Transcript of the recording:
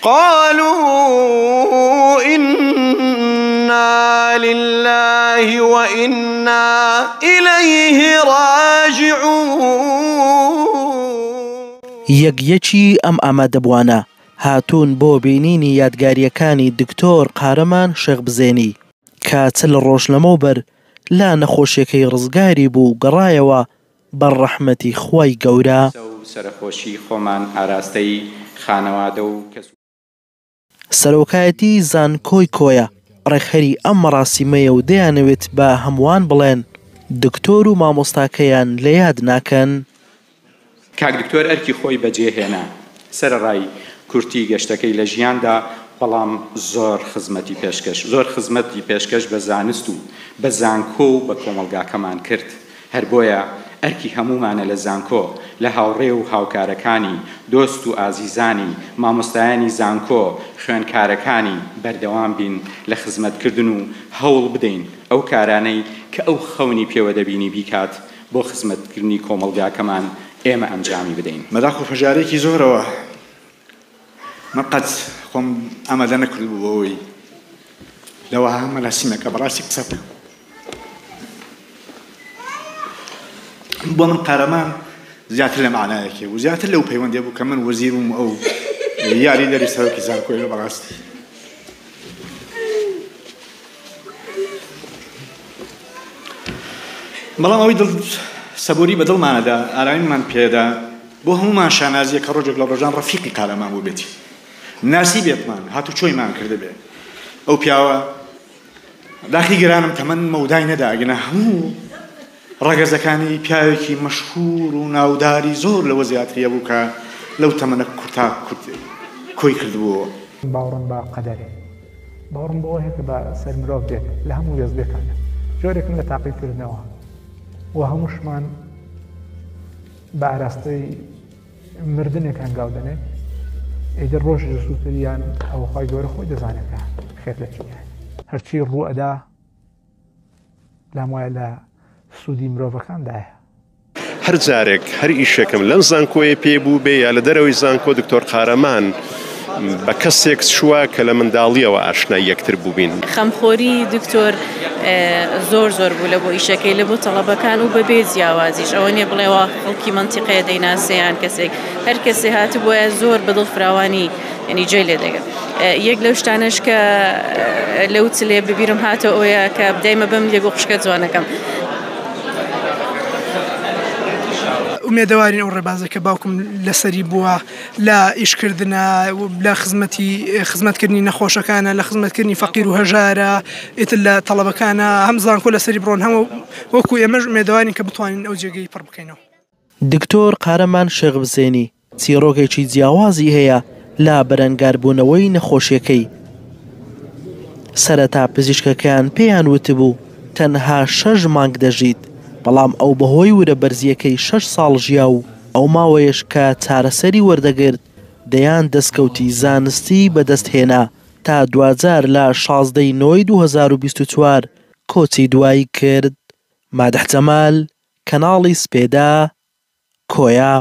قالوا إنا لله وإنا إليه راجعون. یەک یەکی ئەم ئامادەبووانە هاتوون بۆ بینینی یادگارییەکانی دکتۆر قارەمان شێخ بزێنی، کە 40 ڕۆژ لەمەوبەر لە نەخۆشیەکەی ڕزگاری بوو و گەڕایەوە بەر ڕەحمەتی خوای گەورە. قسە و سەرەخۆشی خۆمان ئاراستەی خانەوادە و کەس و. سەرۆکایەتی زانکۆی کۆیە ڕێکخەری ئەم مەراسیمەیە و دەیانەوێت بە هەمووان بڵێن دکتۆر و مامۆستاکەیان لە یاد ناکەن. کاک دکتۆر ئەرکی خۆی بەجێ هێنا، سەرەڕای کورتی گەشتەکەی لە ژیاندا، بەڵام زۆر خزمەتی پێشکەش زۆر خزمەتی پێشکەش بە زانست و بە زانکۆ و بە کۆمەڵگاکەمان کرد. هەر بۆیە ئەرکی هەموومانە لە زانکۆ، لە هاوڕێ و هاوکارەکانی، دۆست و ئازیزانی، مامۆستایانی زانکۆ، خوێندکارەکانی، بەردەوام بین لە خزمەتکردن و هەوڵ بدەین ئەو کارانەی کە ئەو خەونی پێوە دەبینی بیکات بۆ خزمەتکردنی کۆمەڵگاکەمان ئێمە ئەنجامی بدەین. بەداخ و پەژارەیەکی زۆرەوە من قەت خۆم ئامادە نەکردبوو بۆ ئەوەی لە وەها مەراسیمێکا بەڕاستی قسە بکەم. بۆ من قارەمان زیاتر لە مەعنایەکێ بوو، زیاتر لەو پەیوەندیە بوو کە من وەزیر بووم و ئەو یاریدەری سەرۆکی زانکۆیە بەڕاستی. بەڵام ئەوەی دڵ سەبوری بە دڵمانەدا ئارامیمان پێدا بۆ هەموومان شانازیە کە ڕۆژێک لە ڕۆژان ڕەفیقی قارەمان بووبێتی ناسی بێتمان هاتوچۆیمان کردبێ ئەو پیاوە داخی گرانم تەمەن مەودای نەدا ئەگەنا هەموو ڕەگەزەکانی پیاوێکی مەشهور و ناوداری زۆر لەوە زیاتری هەبوو کە لەو تەمەنە کورتا کورت کۆی کردبووەوە. باوەڕم بە قەدەرێ. باوەڕم بەوە هەیە کە بە سەر مرۆڤ دێت لە هەموو وێستگەکانە. جۆرێکن لە تاقیکردنەوە و هەمووشمان بە ئاراستەی مردنێک هەنگاو دەنێن. ئیتر ڕۆژی زووتر یان ئەوە خوای گەورە خۆی دەزانێت کە خێر لە چیدایە. هەرچی ڕوو ئەدا لام وایە لە سوودی مرۆڤەکاندایە. هەر جارێک هەر ئیشێکم لەم زانکۆیە پێ بووبێ یا لە دەرەوەی زانکۆ دکتۆر قارەمان بە کەسێک چووە کە لە منداڵیەوە ئاشنای یەکتر بووبین. خەمخۆری دکتۆر زۆر زۆر بوو لە بۆ ئیشەکەی لە بۆ تەڵەبەکان و بەبێ جیاوازیش ئەوە نیە بڵێ وا خەڵکی مەنتیقەیە دەیناسێ یان کەسێک هەر کەسێ هاتبووایە زۆر بە دڵ فراوانی یعنی جێ لێ دەگرت یەک لەو شتانەش کە لەو چلێ ببیرم هاتەوە ئەوەیە کە دایمە بم لێ بۆ خوشکە جوانەکەم. ئومێدەوارین ئەو ڕێبازە کە باوکم لەسەری بووە لە ئیشکردنە لە خزمەتی خزمەتکردنی نەخۆشەکانە لە خزمەتکردنی فەقیر و هەژارە ئیتر لە تەڵەبەکانە هەم زانکۆ لەسەری بڕۆن هەم وەکو ئێمەش ئومێدەوارین کە بتوانین ئەو جێگەی پڕ بکەینەوە. دکتۆر قارەمان شێخ بزێنی چیڕۆکێکی جیاوازی هەیە لە بەرەنگاربوونەوەی نەخۆشیەکەی. سەرەتا پزیشکەکان پێیان وتبوو تەنها شەش مانگ دەژیت، بەڵام ئەو بەهۆی ورە بەرزییەکەی شەش ساڵ ژیا و ئەو ماوەیەش کە چارەسەری وەردەگرت دەیان دەستکەوتی زانستی بەدەستهێنا تا دواجار لە 16 ی نۆی 2024 کۆچی دوایی کرد. مادح جەمال، کەناڵی سپێدە، کۆیە.